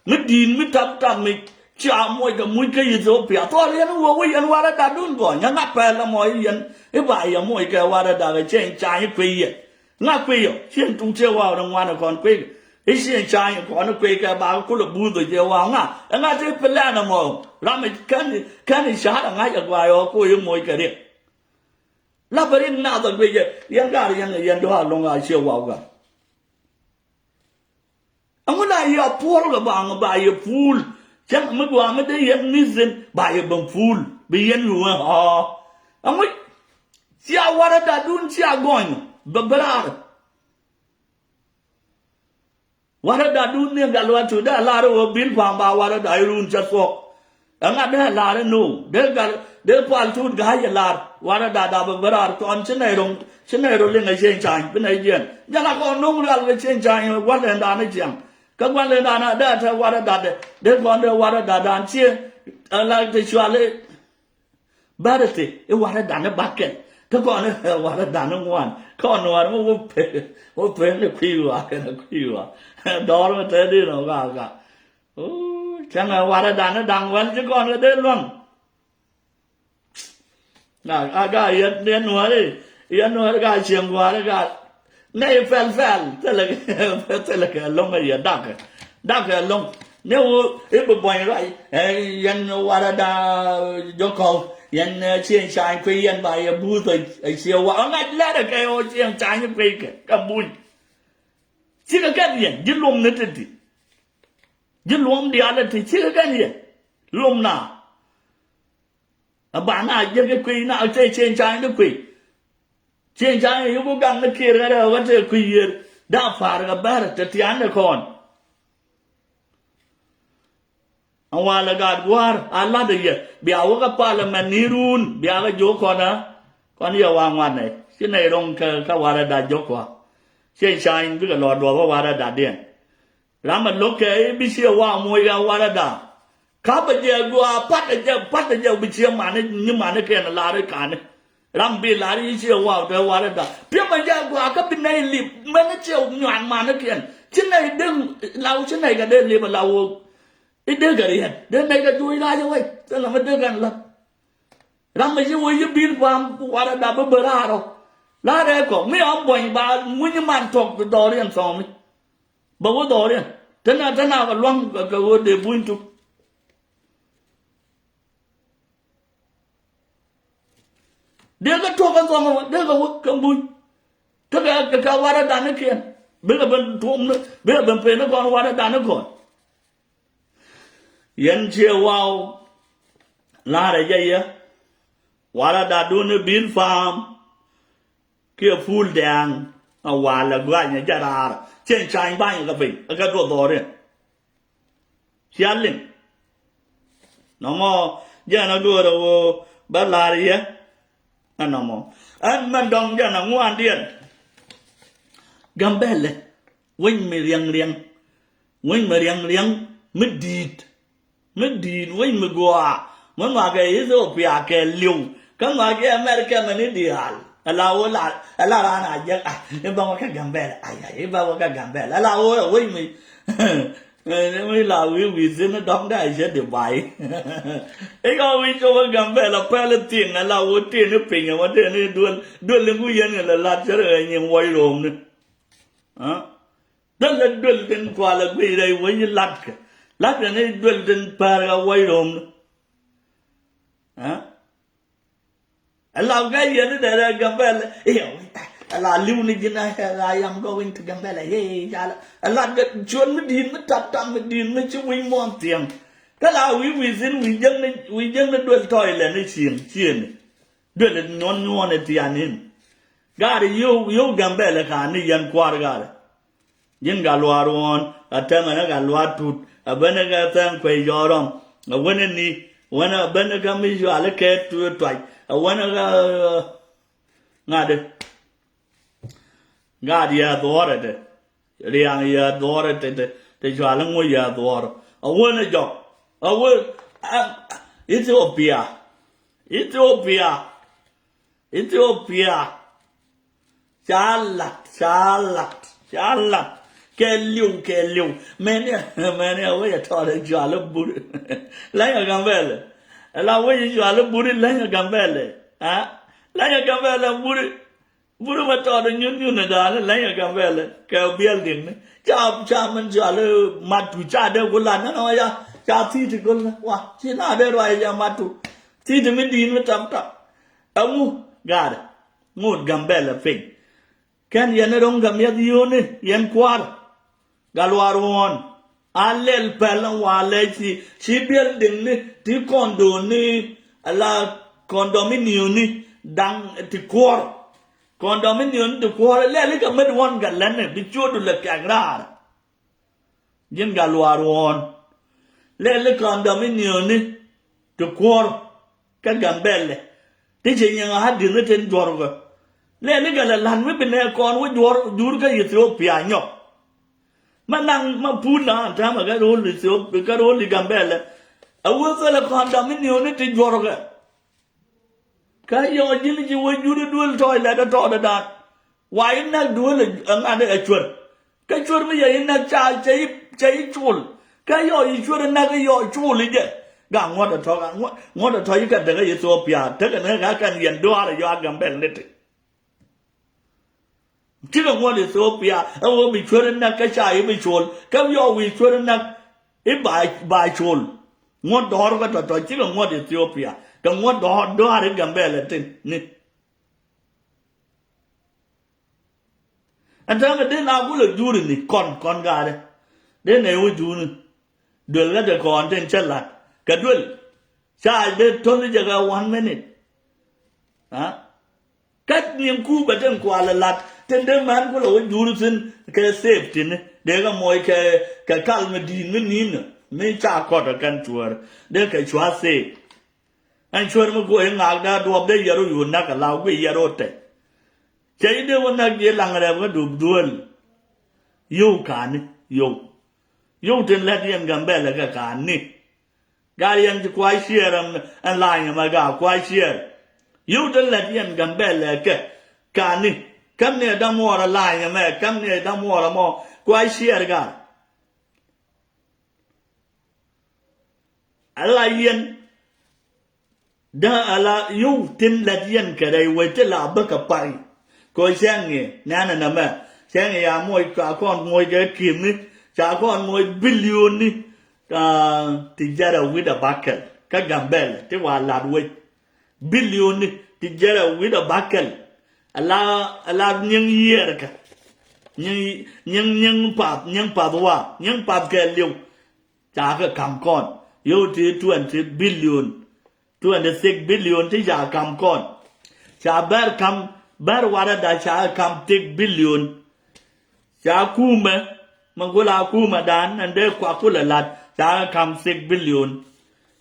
mi di̱i̱t mi tap tap mi cia moc kɛ muc kä Ithiopia thuɔl yɛn i̱ wä wä yɛn warɛ datdun gɔny ɛ ŋa pɛl ɛmɔ i̱ yɛn i̱ ba yɛ moc kɛ warɛ dak ɛ cieŋ cany i̱ kuiy yɛ. Ŋa kuiy yɔ cieŋ tuk ciɛ waw ni ŋuan ɛ kɔn kuiy kɛ i̱ cieŋ cany i̱ kɔn i̱ kuiy kɛ ba kɛ kulɛ buuth ɛ ciɛ waw ŋa ɛ ŋa te pilɛn ɛmɔ ram i̱ kɛn i̱ kɛn i̱ ca̱r ɛ ŋa̱c ɛ gua̱a̱r ɛ ɣɔk kuiy i̱ moc kɛ riɛk. La bä rin nath a guic yɛ yɛn gaar yɛn yɛn dɔ̱ a lo̱ŋ a ciɛ waw gaar. Ɛŋu la yɛ puɔl kɛ ba ŋu ba yɛ puul cäŋ mi gɔaa mi dee yɛn mi̱th thi̱n ba yɛ ben puul bi yɛn yuŋ ɛ ɣɔɔ. Ɛŋu cia warɛ datdun cia gɔny bä bä raar. Warɛ datdun ni gal wa tu dee lar wä bil pam ba warɛ da irun cɛ thuɔk. Ɛŋa dee lar inu dee gal dee pal tut ga̱a̱c ɛ lar warɛ da da bä bä raar kɔn ci nɛy roŋ ci nɛy roŋ liŋ ɛ cieŋ cany bi nɛy jiɛn jɛn a kɔn no̱ŋ rial kɛ cieŋ cany gua̱n lɛn dan ɛ ciaŋ. Kä gua̱n lɛn dan a dee tɛ warɛ datdɛ dee kɔn dee warɛ datdan ciɛ ɛ la te cuali. Bärɛ ti i̱ warɛ dan i̱ bakɛl ti kɔn i̱ warɛ dan i̱ ŋuan kɔn nuɔr mi wä pek wä pek ni kui̱ wa kɛn kui̱ wa. Dɔɔr mi te di nɔ ka ka. Cäŋ ɛ warɛ dan i̱ daŋ wɛl ci kɔn kɛ dee luäŋ. A ga yɛn yɛn nuɔri yɛn nuɔri ga cieŋ gua̱ri ga. Nɛ i̱ pɛl pɛl thilɛ kɛ thilɛ kɛ lo̱ŋ ɛ yɛ dakɛ dakɛ lo̱ŋ. Ni wu i̱ bi buɔ̱ny ruac ɛ yɛn warɛ da jɔkɔw yɛn cieŋ cany kui̱ yɛn ba yɛ buuth ɛ ciɛ wa ɛ ŋa̱c lɛrɛ kɛ ɔ cieŋ cany kui̱ kɛ kɛ buny. Cikɛ kɛn yɛn ji̱ luɔ̱ŋ ni ti ti. Ji̱ luɔ̱m diaal ɛ ti cikɛ kɛn yɛ. Luɔ̱m na. A ba na jek kɛ kui̱ na cɛ cieŋ ca̱ny kɛ kui̱. Cieŋ ca̱ny yuk gaŋ ni kiɛɛr ɣä rɛw ɣä tɛ kui̱ yiër. Da̱a̱ pa̱a̱r kɛ bɛr tɛ tia̱a̱n ni kɔn. A walɛ gaat gua̱a̱r a la̱t yɛ bia wä kä parliament ni ruun bia kä jiök kɔn a kɔn yɛ wa ŋuan nɛ ci nɛy ro̱ŋ kä, kä warɛ da̱ jiök kua. Cieŋ ca̱ny bikɛ lɔ duɔp kä warɛ da̱ diɛn. Ram a lo̱k kɛ i̱ bi ciɛ wa moc ɣä warɛ da̱. Ka̱pɛ jɛ gɔaa pa̱t ɛ jɛ pa̱t ɛ jɛ bi ciɛ mani nyi mani kɛn lar i̱ kani. Ram bi lar i̱ ciɛ wa tɛ warɛ da̱ piɛmɛ jɛ gɔaa kä bi nɛy lip mɛn i̱ ciɛ nyuan mani kɛn ci nɛy dee law ci nɛy kɛ dee lip ɛ law wok. I̱ dee kɛ riɛt dee nɛy kɛ juuc rac ɛ wec thilɛ mi dee kɛn la̱t. Ram mi ci wec i̱ bil pa̱a̱m warɛ da̱ bi bi raar ɔ. La̱rɛ kɔ mi ɣän buɔ̱ny ba wi̱ny man tɔk bi dhɔriɛn thɔɔmi. Bä wä dhɔriɛn te na te na kɛ lua̱ŋ kɛ kɛ ɣöö dee buny tuk. Dee kɛ tuɔk kɛ thɔŋ wä dee kɛ wä kɛ buny. Kä kɛ kɛ warɛ da̱n ni kiɛn bikɛ ben tuɔm ni bikɛ ben pen ni kɔn warɛ da̱n ni kɔn. Yɛn ciɛ waw la̱rɛ jɛ yɛ warɛ da̱n dun ni bil pa̱a̱m. Kiɛ pul dɛ̈ɛ̈ŋ a walɛ gua̱nyɛ jɛ raar cieŋ ca̱ny ba̱ny kɛ piny ɛ kɛ duɔth dhɔriɛn. Cia liŋ nɔmɔ jɛn a go̱o̱rɛ ɣöö bä la̱r yɛ. Ɛ nɔmɔ ɛn mɛn dɔ̱ŋ jɛn a ŋuandiɛn. Gambɛlɛ wec mi riɛŋ riɛŋ wec mi riɛŋ riɛŋ mi di̱i̱t. Mi di̱i̱t wec mi gɔaa mi ŋɔakɛ Ithiopia kɛ li̱w kä ŋɔakɛ America mɛn i̱ diaal. Ala wä la ala raan a jek a i̱ ba wä kɛ Gambɛl aya i̱ ba wä kɛ Gambɛl ala wä wec mi. Mi la wi̱i̱ wi̱i̱ thi̱n dɔ̱ŋ dee a cɛ di bay. I̱ kɔ wi̱i̱ cɛ wä Gambɛl a pɛl i̱ thi̱n ala wä tin i̱ piny wä tin i̱ duel duel i̱ ŋu yɛn i̱ la lat cɛ rɛ nyin wɔc romni. Duel la duel tin kual a guiy rɛy wec i̱ latkɛ latkɛ ni duel tin pär a wɔc romni. Ɛ la gɛ yɛn ni dɛrɛ Gambɛl i̱ ɛ la li̱w ni ji̱n ɛ la yam gɔwin ti Gambɛl ɛ yee yala ɛ la cuɔn mi di̱i̱t mi tap tap mi di̱i̱t mi ci wi̱c muɔ̱ɔ̱n thiɛŋ. Kä la wi̱i̱ wi̱i̱ thi̱n wi̱i̱ jiäk ni wi̱i̱ jiäk ni duel tɔy lɛ ni cieŋ cieŋ ni duel nyuɔn nyuɔn ɛ thian in. Gaat yio̱w yio̱w Gambɛl ɛ ka̱n ni yɛn kua̱r gaat. Ji̱n Gatluak Ruɔ̱ɔ̱n a tɛmɛ ni Gatluak Tut a ben ni kɛ Thɛŋ Kuec Jɔrɔm a wen ni ni wen a ben ni kä mi cuali kɛ Tut Tuac a wen ni kä ŋa̱t i̱ ŋa̱t yɛ dhuɔ̱ɔ̱r ɛ te riaŋ yɛ dhuɔ̱ɔ̱r ɛ te te cuali ŋuc yɛ dhuɔ̱ɔ̱r a wen ni jɔk a wen Ithiopia Ithiopia. Ithiopia. Ca lat ca lat ca lat. Kɛ liw kɛ liw. Mɛni mɛni a wec a tɔɔt a jual a buri. Lany a Gambɛl. Ala wec a jual a buri lany a Gambɛl. A lany a Gambɛl a buri. Buri ma tɔɔt a nyun nyun a daal lany a Gambɛl. Kɛ building ni ca ca mɛn jual a matu ca dee ku lat nɔnɔ ya ca thi̱i̱t ti gol wa ci na dee ruac ya matu. Thi̱i̱t ti mi di̱i̱n mi tam tam. Ɛŋu gaarɛ ŋot Gambɛl ɛ piny. Kɛn yɛn ro̱ŋ kɛ miɛth yio̱o̱ni yɛn kua̱r. Gatluak Ruɔ̱ɔ̱n a lɛl pɛl ɛn walɛ ci ci building ni ti kɔndoni ala condominium ni daŋ ti kuɔr. Condominium ni ti kuɔr lɛl ikɛ met wan kɛ lɛn ni bi ciötdu lɛ kɛk raar. Ji̱n Gatluak Ruɔ̱ɔ̱n. Lɛli condominium ni ti kuɔr kä Gambɛlɛ ti ci nyiŋ a di̱n ni tin juɔr kɛ. Lɛli kɛ lɛ la̱t mi bi nɛ kɔn wä juɔr jur kä Ethiopia nyɔk. Ma naŋ ma puut na an täämɛ kä ro̱l Ethiopia kä ro̱l i̱ Gambɛlɛ. A wä thilɛ condominium ni ti juɔr kɛ. Kä yɔɔ ji̱n ji̱ wee juri duel tɔɔc lɛt ɛ tɔɔt ɛ da̱a̱n. Wa i̱ näk duel ɛ ŋa̱n ɛ cuer. Kä cuer mi yɛ i̱ näk ca cɛ i̱ cɛ i̱ col. Kä yɔɔ i̱ cuer i̱ näk i̱ yɔɔ col i̱ jɛ. Ga ŋuɔ̱t ɛ tɔ̱ ga ŋuɔ̱t ɛ tɔ̱ i̱ kɛ däk ɛ Ethiopia tekɛ ni kä kɛn yɛn duaar ɛ yɔa Gambɛl ni ti. Cikɛ ŋuɔ̱t Ethiopia ɛ wee bi cuer i̱ näk kä ca i̱ bi col. Kä yɔɔ wi̱i̱ cuer i̱ näk i̱ ba ba col. Ŋuɔ̱t dɔ̱ɔ̱r kä tɔ̱tɔ̱ cikɛ ŋuɔ̱t Ethiopia kɛ ŋuɔ̱t dɔ̱ɔ̱r dɔ̱ɔ̱r i̱ Gambɛl ɛ tin ni. Ɛn täämɛ dee na gulɛ juri ni kɔn kɔn gaari dee nɛ wä juri. Duel kä te kɔn tin cä lat kɛ duel. Ca dee to̱l jɛ kɛ one minute. Kä niɛŋ ku bɛ tin kual lat tin dee män ku lɛ wä jur thin kɛ safety ni dee kɛ moc kɛ kɛ kal mi di̱i̱t mi ni̱n mi ca kɔt kɛ kɛn cuäär dee kɛ cua safe. Ɛn cuäär mi kuɔ iŋak dee duɔp dee yɛr wu yun nak kɛ la wi̱i̱ yɛr wu tɛc. Cɛ i̱ dee wä nak ji̱ laŋ rɛp kä dup duel. Yio̱w ka̱ni yio̱w. Yio̱w tin lät yɛn Gambɛlɛ kɛ ka̱ni. Gal yɛn ci kuay ciɛɛr ɛn la̱a̱ny ɛmɛ gaa kuay ciɛɛr. Yio̱w tin lät yɛn Gambɛlɛ kɛ ka̱ni. Käm ni ɛ däm wuɔrɛ la̱a̱ny ɛmɛ, käm ni ɛ däm wuɔrɛ mɔ kuay ciɛɛr gaa. Ala yɛn dä ala yio̱w tin lät yɛn kɛ rɛy wec ti la bäkɛ pay. Kɛ cɛŋ i̱ nɛnɛ nɛmɛ cɛŋ i̱ ya moc ca kɔn moc kɛ ki̱ni ca kɔn moc bilioni. Ti jɛrɛ wi̱dɛ bakɛl kä Gambɛl ti wa lat wec bilioni ti jɛrɛ wi̱dɛ bakɛl. Ala ala nyiŋ yiɛɛr kɛ nyiŋ nyiŋ nyiŋ path nyiŋ path wa nyiŋ path kɛ liw. Ca kɛ ka̱m kɔn yio̱w ti twenty billion, twenty six billion ti ca ka̱m kɔn. Ca bɛr ka̱m bɛr warada ca kɛ ka̱m six billion. Ca kumɛ mɛ gula kumɛ dan ɛn dee kua kulɛ lat ca kɛ ka̱m six billion.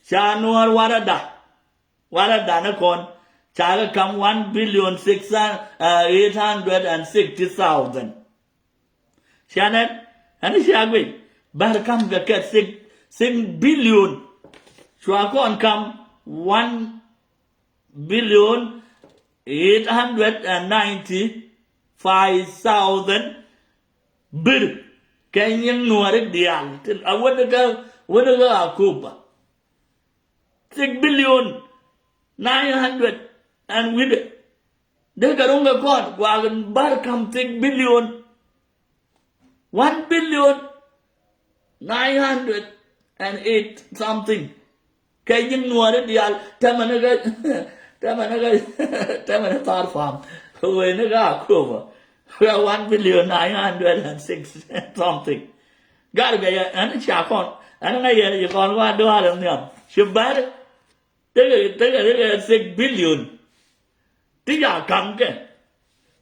Ca nuɔr warada warada ni kɔn ca kɛ ka̱m one billion six hundred, uh, eight hundred and sixty thousand. Cianɛ ɛn cia guic bär ka̱m kɛ kɛ six six billion. Cua kɔn ka̱m one billion eight hundred and ninety five thousand. Bir kɛ nyiŋ nuɔri diaal a wäni kä wäni kä Akoba. Six billion nine hundred and wi̱dɛ. Dee kɛ ro̱ŋ kɛ kɔn guak in bär ka̱m six billion. One billion nine hundred and eight something. Kɛ nyiŋ nuɔri diaal tämɛ ni kɛ tämɛ ni kɛ tämɛ ni thar pam. Wee ni kɛ Akoba kɛ one billion nine hundred and six something. Gar kɛ yɛ ɛn cia kɔn ɛn ŋa yɛ yi kɔn wa duaar in nhiam ci bär. Tekɛ tekɛ tekɛ six billion. Ti ca ka̱m kɛ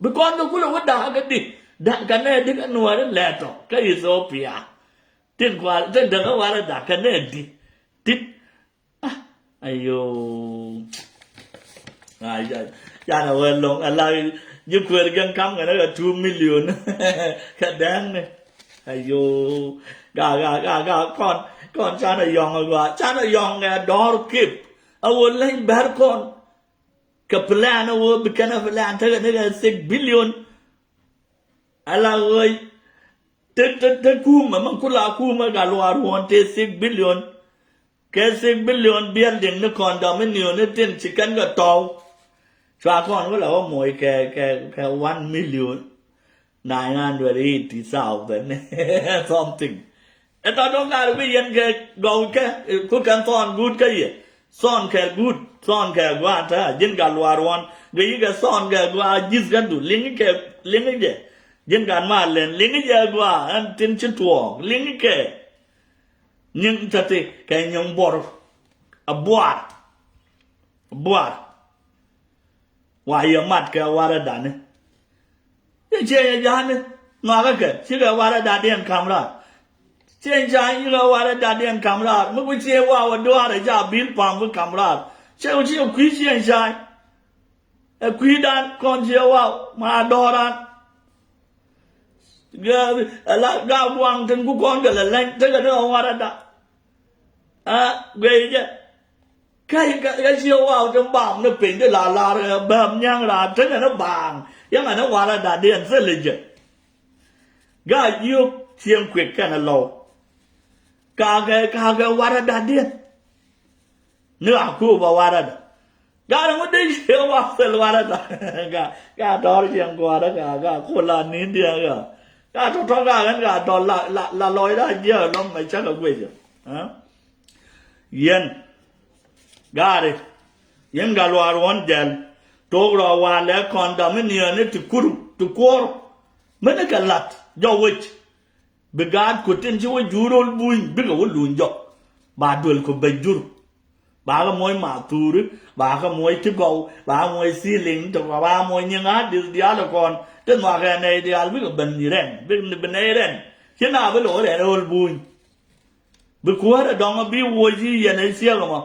bi kɔn kɛ kulɛ wä da̱a̱ kɛ di da̱a̱ kɛ nɛ di kɛ nuɔri lɛtɔ kɛ Ethiopia. Tin kual tin däkä warɛ da̱a̱ kɛ nɛ di tit. Ah, ayo. Canɛ wee loŋ ala ji̱ kueer gɛn ka̱m kɛ nɛ kɛ two million. Kɛ dɛŋni ayo. Ga ga ga ga kɔn kɔn canɛ yɔŋ a gua canɛ yɔŋ ɛ dɔ̱r kip. A wä leny bär kɔn kɛ plan a wä bi kɛn a plan tekɛ ni kɛ six billion. Ala ɣöö te te te kumɛ mɛ kula kumɛ Gatluak Ruɔ̱n te six billion. Kɛ six billion building ni condominium ni tin ci kɛn kɛ tɔw. Cua kɔn wä la wä moc kɛ kɛ kɛ one million nine hundred eighty thousand something. Ɛ tɔ dɔ̱ŋ ŋa̱r bi yɛn kɛ gɔw kɛ ku kɛn thɔɔn guut kä yɛ. Thɔɔn kɛ guut thɔɔn kɛ gua̱a̱ ta̱a̱ ji̱n Gatluak Ruɔ̱n gɛ yi kɛ thɔɔn kɛ gua̱a̱ ji̱th kä du liŋi kɛ liŋi jɛ. Ji̱n Gat Malɛn liŋi jɛ gua̱a̱ ɛn tin ci tuɔɔk liŋi kɛ. Nyiŋ tati kɛ nyiŋ buɔr a buaar. Buar. Wa yɛ mat kɛ warɛ dani. Ci ciɛ yɛ jani. Ŋɔakä kɛ cikɛ warɛ dadiɛn kam raar. Ciɛ ca yikɛ warɛ dadiɛn kam raar mi ku ciɛ wa wä duaarɛ ca bil pam bi kam raar. Ciɛ ku ciɛ kui̱ ciɛ ca. Ɛ kui̱ dan kɔn ciɛ wa ma dɔɔran. Gɛ la ga guaŋ tin ku kɔn kɛ lɛ lɛny tekɛ ni ɣä warɛ da. A guey jɛ. Kä kä kä ciɛ waw tin bam ni piny ti la lar bäm nyaŋ raar tekɛ ni baaŋ. Yäŋɛ ni warɛ dadiɛn thilɛ jɛ. Ga jiök cieŋ kuek kɛn a lɔw. Kakɛ kakɛ warɛ dadiɛn. Ni a kup a warɛ da. Gat ŋu dee ciɛ waw thil warɛ da. Ga ga dɔr cieŋ kuarɛ ga ga kula ni diɛ ga. Ga tɔtɔ ga ɣän ga dɔr la la la lɔc da jiɛ lɔm mɛ cakɛ guecɛ. Yɛn gaari yɛn Gatluak Ruɔ̱n jɛl. Tok rɔ walɛ kɔn dam mi niɛni ti kur ti kuɔr. Mini kɛ lat jɔ wec. Bi gaat ku tin ci wä jur ro̱l buny bikɛ wä luny jɔk. Ba duel ku bɛ jur. Ba kɛ muɔc mathuri, ba kɛ muɔc ti gɔw, ba kɛ muɔc ceiling ti gɔw, ba kɛ muɔc nyiŋ a dieth diaal kɔn ti nhɔakɛ nɛy diaal bikɛ ben rɛn, bi nɛy rɛn. Ci na bi lo̱k rɛn ro̱l buny. Bi kuäärä dɔŋ bi wuɔc i̱ yɛn ɛ ciek ɛmɔ.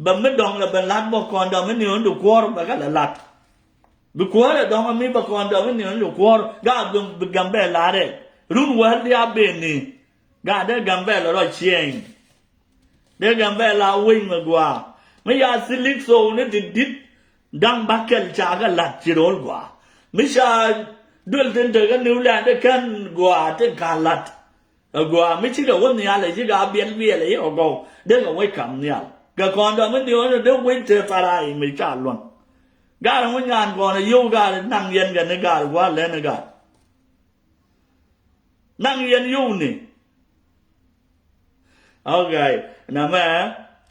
Bɛ mi dɔŋ lɛ ben la̱t bä kɔn dɔŋ mi niɔn di kuɔr bɛ kɛ lɛ la̱t. Bi kuäärä dɔŋ mi bɛ kɔn dɔŋ mi niɔn di kuɔr gaa bi gambɛ la̱t rɛ. Run wäl di a ben ni. Gaa dee gambɛ lɛ rɔ ciɛny. Dee gambɛ la wec mi gua̱a̱ mi ya thilik thou ni ti dit. Da̱ŋ ba kɛl ca kɛ la̱t ci ro̱l gua̱a̱ mi ca duel tin te kä niw lɛn dee kɛn gua̱a̱ tin ka la̱t. Agua mi cikɛ wä nhial ɛ cikɛ a biɛl biɛl ɛ yɛ kɛ gɔw dee kɛ wec kam nhial. Kɛ kɔn dɔ̱ŋ mi diɔ̱ɔ̱n dee wec te thara i̱ mi ca luäŋ. Gaar ŋu nyan kɔn ɛ yio̱w gaar naŋ yɛn kɛ ni gaar gua lɛn ɛ gaar. Naŋ yɛn yio̱w ni. Okay. Nɛ mɛ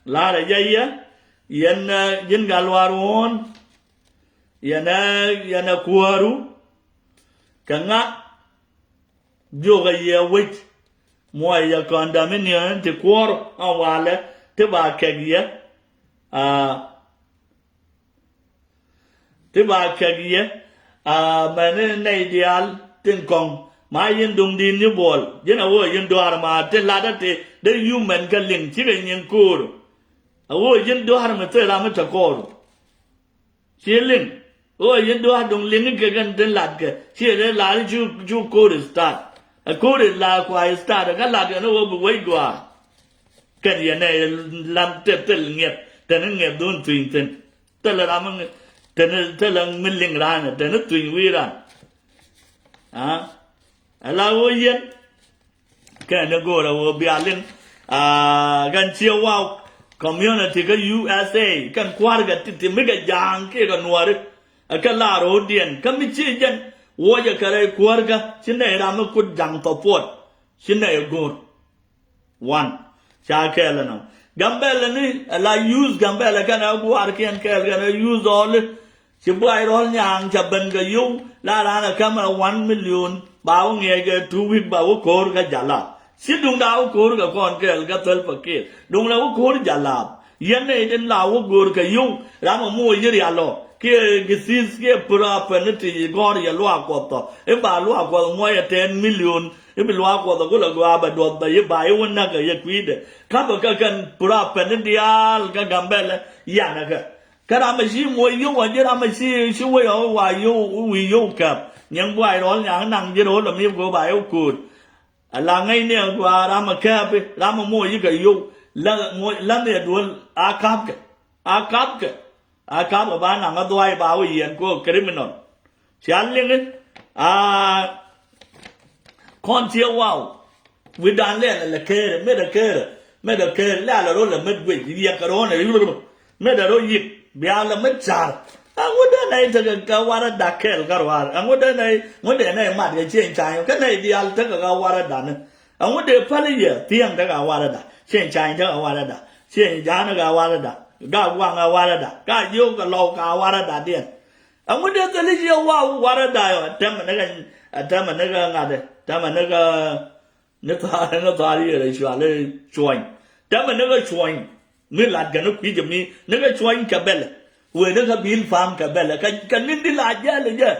la̱r ɛ jɛ yɛ yɛn ji̱n gal war wuɔ̱ɔ̱n. Yɛn ɛ yɛn ɛ kuääru kɛ ŋa. Jiök a yiëë wec muɔc yɛ kɔn dɔ̱ŋ mi niɔ̱n ti kuɔr a walɛ ti ba kɛk yɛ. Aa, ti ba kɛk yɛ. Aa, mɛn ni nɛy diaal tin kɔŋ ma yin duŋ di̱i̱n ni buɔl ji̱n a wä yin duaar ma ti lat a ti dee yumɛn kä liŋ cikɛ nyin ko̱o̱r. A wä yin duaar mi thil ram mi te kɔɔr. Ci liŋ ɣöö yin dua̱a̱r duŋ liŋ kɛ kɛn tin latkɛ ci liŋ la̱r cu cu ko̱r start. Ɛ ko̱r la kua start kä latkɛ ni ɣöö bi wec gɔaa. Kɛn yɛn ɛ lam te thil ŋiɛth te ni ŋiɛth dhun thuny thin. Thil ram mi te ni thil mi liŋ ran te ni thuny wi̱i̱ ran. Aa, ɛ la ɣöö yɛn kɛn ni go̱o̱rä wä bia liŋ. Aa, kɛn ciɛ waw community kä U S A kɛn kua̱rkɛ ti ti mi kɛ ja̱a̱ŋ kiɛ kɛ nuɔri. Ɛ kɛ la ro̱o̱diɛn kä mi ci jɛn wuɔcɛ kɛ rɛy kuäärkä ci nɛy ram mi kut ja̱ŋ thɔpuɔt ci nɛy go̱o̱r. Wan ca kɛɛl ɛnɔ Gambɛlɛ ni ɛ la use Gambɛlɛ kɛn ɛ gua̱a̱rkiɛn kɛɛl kɛn ɛ use ɔɔli. Ci buay rɔl nyaŋ ca ben kɛ yio̱w la raan ɛ käm ɛ one million ba wä ŋiɛc kɛ two week ba wä ko̱o̱r kɛ jalap. Ci duŋda wä ko̱o̱r kɛ kɔn kɛɛl kɛ thäl pakir duŋda wä ko̱o̱r jalap. Yɛn nɛy tin la wä go̱o̱r kɛ yio̱w ram ɛ muɔc yi rial ɔ kiɛ githith kiɛ pur a pɛn ni ti gɔ̱r yɛ luaak kuɔth ɔ i̱ ba luaak kuɔth muɔc ɛ ten million i̱ bi luaak kuɔth ɛ gulɛ gɔaa bɛ duɔth bɛ yi ba yi wä näk kɛ yɛ kui̱dɛ. Ka̱pɛ kɛ kɛn pur a pɛn ni diaal kɛ Gambɛlɛ yanɛ kɛ. Kä ram ɛ ci muɔc yio̱w ɛ ji̱ ram ɛ ci ci wec ɛ wa yio̱w wi̱i̱ yio̱w käp nyiɛŋ buay rɔl nyaŋ naŋ ji̱ ro̱l ɛ mi go̱o̱p a yio̱w ko̱o̱t. Ɛ la ŋäcni ɛ gɔaa ram ɛ kääpi ram ɛ muɔc yikɛ yio̱w. La muɔc la ni ɛ duel a ka̱pkɛ a ka̱pkɛ a ka̱pkɛ ba naŋ ɛ dhuay ba wä yiɛn kɛ ɣöö criminal. Cia liŋi a kɔn ciɛ waw. Wi̱dan lɛl ɛ lɛ keerɛ met ɛ keerɛ met ɛ keerɛ lɛl ɛ ro̱l ɛ met guic yiɛk ɛ ro̱l ɛ yurä met ɛ ro̱l yi̱k bia lɛ met car. Ɛŋu dee nɛy tekɛ kɛ warɛ dak kɛɛl kä ruaar ɛŋu dee nɛy ŋu dee nɛy mat kɛ cieŋ cany kä nɛy diaal tekɛ kɛ warɛ dani. Ɛŋu dee päl yɛ thiɛŋ tekɛ warɛ dak cieŋ cany tekɛ warɛ dak cieŋ ja̱a̱n kɛ warɛ dak gak waŋ ɛ warɛ dak gak jiök kɛ lɔw kɛ warɛ dak diɛn. Ɛŋu dee thil i̱ ciɛ waw warɛ dak ɔ tɛmɛ ni kɛ tɛmɛ ni kɛ ŋa̱t tɛmɛ ni kɛ Ni thaar ni thaar yɛ rɛ cual i̱ cuɔny. Tɛmɛ ni kä cuɔny mi lat kɛ ni kui̱c mi ni kä cuɔny kɛ bɛlɛ. Wee ni kä bil pam kɛ bɛlɛ kɛ kɛ ni̱n di la jɛl jɛ.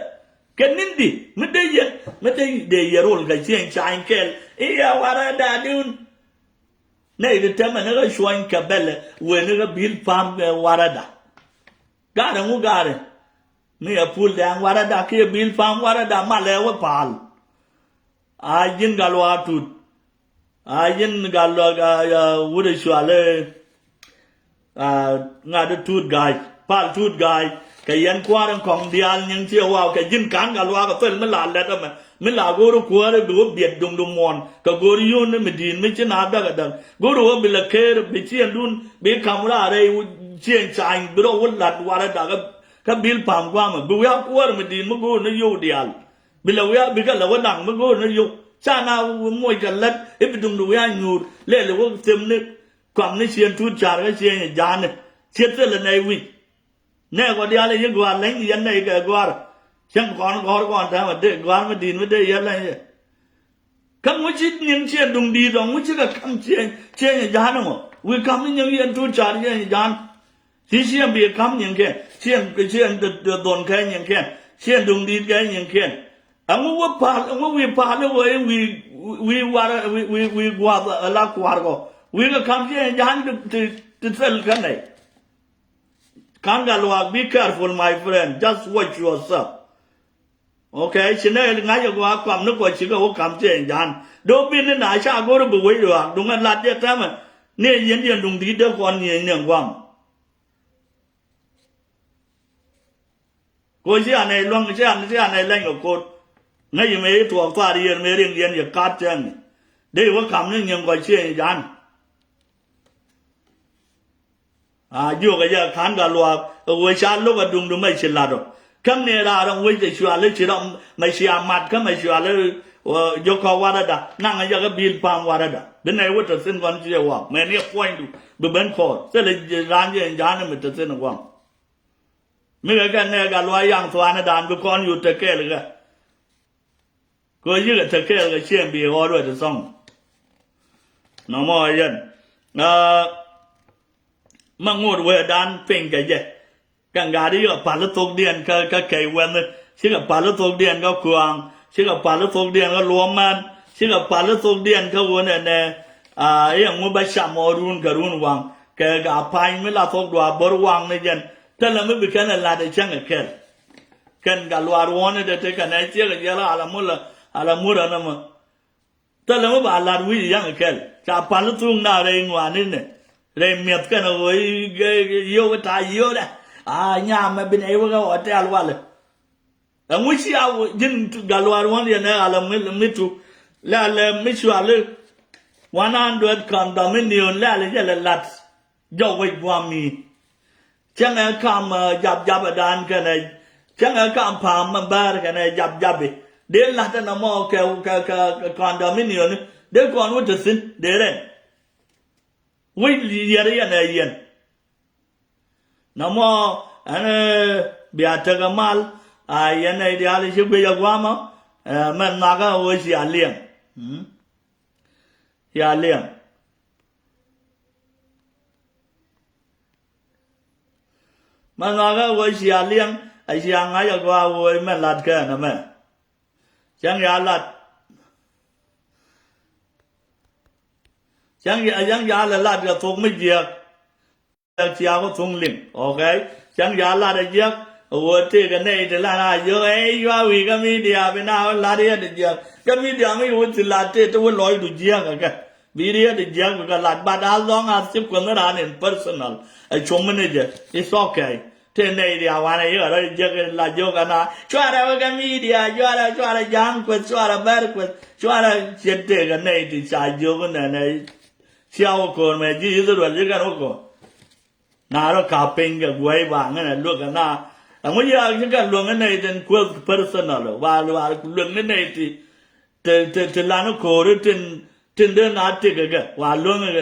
Kɛ ni̱n di mi dee yɛ mi dee dee yɛ rol kɛ cieŋ cany kɛl i̱ yɛ warɛ da diun. Nɛy di tɛmɛ ni kä cuɔny kɛ bɛlɛ wee ni kä bil pam kɛ warɛ da. Garɛ ŋu garɛ mi yɛ pul dɛŋ warɛ da kiɛ bil pam warɛ da malɛ wä pal. A ji̱n gal wa tut. A ji̱n gal wa wut ɛ cual ɛ ŋa̱t ɛ tut ga̱a̱c pal tut ga̱a̱c kɛ yɛn kua̱r in kɔŋ diaal nyiŋ ciɛ waw kɛ ji̱n ka̱n gal wa kɛ thil mi la lɛt ɛmɛ mi la go̱o̱r kuäärä bi wä biɛt duŋdu muɔ̱ɔ̱n kɛ go̱o̱r yio̱o̱n ni mi di̱i̱n mi ci na däk ɛ däk go̱o̱r wä bi lɛ keer bi ciɛndun bi ka̱m raar rɛy ciɛn cany bi rɔ wä lat warɛ dakä. Kä bil pam guamɛ bi wiak kuäär mi di̱i̱n mi go̱o̱r ni yio̱w diaal. Bi lɛ wiaa bikɛ lɛ wä da̱ŋ mi go̱o̱r ni yio̱w ca na moc kɛ lät i̱ bi duŋdu wiaa nyuur lɛl i̱ wä themni. Kɔamni ciën tut car kä ciëny i̱ ja̱a̱ni ciët thilɛ nɛy wi̱c. Nɛɛkɔ diaal i̱ yi gɔ̱a̱r leny yɛn nɛy kɛ gɔ̱a̱r. Cäŋ kɔn gɔ̱a̱r kɔn täämɛ dee gɔ̱a̱r mi di̱i̱n mi dee yɛn leny yɛ. Kä ŋu ci nyin ciɛ duŋ di̱i̱t ɔ, ŋu ci kɛ ka̱m ciɛ, ciɛ nyin ja̱a̱n ɛmɔ. Wi̱i̱ ka̱m ni nyin yɛn tuut ca̱r ciɛ nyin ja̱a̱n. Ci ciɛ bi ka̱m nyin kɛ, ciɛ, ciɛ dhon kɛ nyin kɛ, ciɛ duŋ di̱i̱t kɛ nyin kɛ. Ɛŋu wi̱i̱ pal, ɛŋu wi̱i̱ pal wä i̱ wi̱i̱, wi̱i̱ war, wi̱i̱, wi̱i̱, wi̱i̱ gua̱a̱th ala kua̱r kɔ. Wi̱i̱ kɛ ka̱m ciɛ nyin ja̱a̱n ti, ti, ti thil kä nɛy. Ka̱n Gatluak, be careful, my friend. Just watch yourself. Okay, ci nɛ ŋa̱c ɛ gɔaa kuam ni kɔ cikɛ wä ka̱m ciɛ ja̱a̱n. Do̱ bi ni na ca go̱r bi wec luaak duŋ ɛ lat jɛ tɛmɛ. Ni ɛ yɛn yɛn duŋ di̱i̱t dee kɔn ni ɛ ni ɛ guam. Ko ci anɛ luäŋ, ci anɛ, ci anɛ lɛny kɛ ko̱r. Ŋäc yɛ mëë tuɔɔk thuaar yɛn mëë riŋ yɛn yɛ kat cɛŋ. Dee wä ka̱m ni nyin kɔ ciɛ ja̱a̱n. A jiök ɛ jɛ ka̱n Gatluak ɛ wee ca lo̱k a duŋdu mɛ ci lat ɔ. Käŋ ni raar ɛ wec ɛ cuali ci ram mɛ ci a mat kä mɛ cuali jiök kɔ warada naŋ ɛ jɛ kä bil pam warada. Bi nɛy wä te thi̱n kɔn ci ɛ wak mɛ ni ɛ puɔ̱nydu bi ben kɔɔr thilɛ raan jɛ ja̱a̱n mi te thi̱n ɛ guam. Mi kɛ kɛ nɛɛ Gatluak yaŋ thua̱a̱n ɛ daan bi kɔn yut te kɛɛl kɛ. Kɛ yikɛ te kɛɛl kɛ ciɛŋ bi ɣɔɔd wɛ ti thɔŋ. Nɔmɔ yɛn. Aa, ma ŋot wee dan piny kɛ jɛ. Kɛ ŋa̱t yikɛ pal thokdiɛn kä, kä kɛy wɛnh. Cikɛ pal thokdiɛn kä kuaŋ. Cikɛ pal thokdiɛn kä luɔmɛn. Cikɛ pal thokdiɛn kä wun ɛnɛ. Aa, iɛ ŋu bä cam ɔ run kɛ run waŋ. Kɛ, kɛ a pa̱ny mi la thok dua bor waŋ ni jɛn. Thilɛ mi bi kɛn ɛ lat ɛ cäŋ ɛ kɛl. Kɛn Gatluak ruɔ̱ɔ̱ni dee te kɛn ɛ ciek ɛ jiɛl ala mul ala mur ɛn ɛmɔ. Thilɛ mi ba lat wi̱i̱ yaŋ kɛl ca pal thuŋ na rɛy ŋuani nɛ rɛy miɛth kɛn ɛ ɣöö yio̱w ta yio̱w dɛ. A nyam ɛ bi nɛ iwekɛ hotel walɛ. Ɛŋu ci a ji̱n Gatluak ruɔ̱ɔ̱ni yɛn ɛ ala mi tu lɛ alɛ mi cuali one hundred condominium lɛ alɛ jɛ lɛ lat. Jɔk wec gua̱a̱m mi. Cäŋɛ kam, ɛ, jap jap ɛ daan kɛnɛ. Cäŋɛ kam pa̱a̱m mɛ bäär kɛnɛ jap jap i̱. Dee la̱t ɛn ɛmɔ kɛ, kɛ, kɛ, kɛ condominium ni. Dee kɔn wä te thi̱n. Dee rɛn. Wec yiɛr yɛn ɛ yɛn. Nɔmɔ ɛn, ɛ, bia tekɛ mal. A yɛn ɛ diaal i̱ ci guic ɛ gua̱a̱mä. Ɛ, mɛn nhɔakä wä ci a liɛŋ. Mm. Ci a liɛŋ. Mɛ nhɔakä wee cia liɛŋ, a cia ŋa̱c a gɔaa wee mɛ lat kɛn ɛmɛ. Cäŋ ya lat. Cäŋ ya, cäŋ ya lɛ lat kɛ thok mi jiɛk. Jiɛk cia kɔ thuŋ liŋ, okay? Cäŋ ya lat a jiɛk, a wee tëëk a nɛy ti lat a jiɛk, ɛ yua wi̱i̱ kä midia bi na wä lat yɛ ti jiɛk. Kä midia mi wä ti lat tëë ti wä lɔcdu jiɛk a kɛ. Bi riet jiäk bi kɛ lat, but as long as ci kuänh raan in personal ɛ cuɔ̱m ni jɛ, it's okay. Tëë nɛy diaal wanɛ yikɛ rɔ jiäk in la jiök ɛn a cuarɛ wä kɛ midia, cuarɛ, cuarɛ ja̱a̱ŋ kueth, cuarɛ bɛr kueth, cuarɛ ciet tëëk ɛ nɛy ti ca jiök in nɛnɛ. Cia wä ko̱r mɛ ji̱ Israel ji̱ kɛn wä ko̱r. Na rɔ ka piny kɛ guäy ba ŋän ɛ luäk kɛ na. Ɛŋu yɛ ji̱ kɛn luäŋ in nɛy tin kueth personal wa, wa luäŋ in nɛy ti, ti, ti, ti lan ko̱r tin, tin dee na tik kɛ kɛ wa luäŋ kɛ.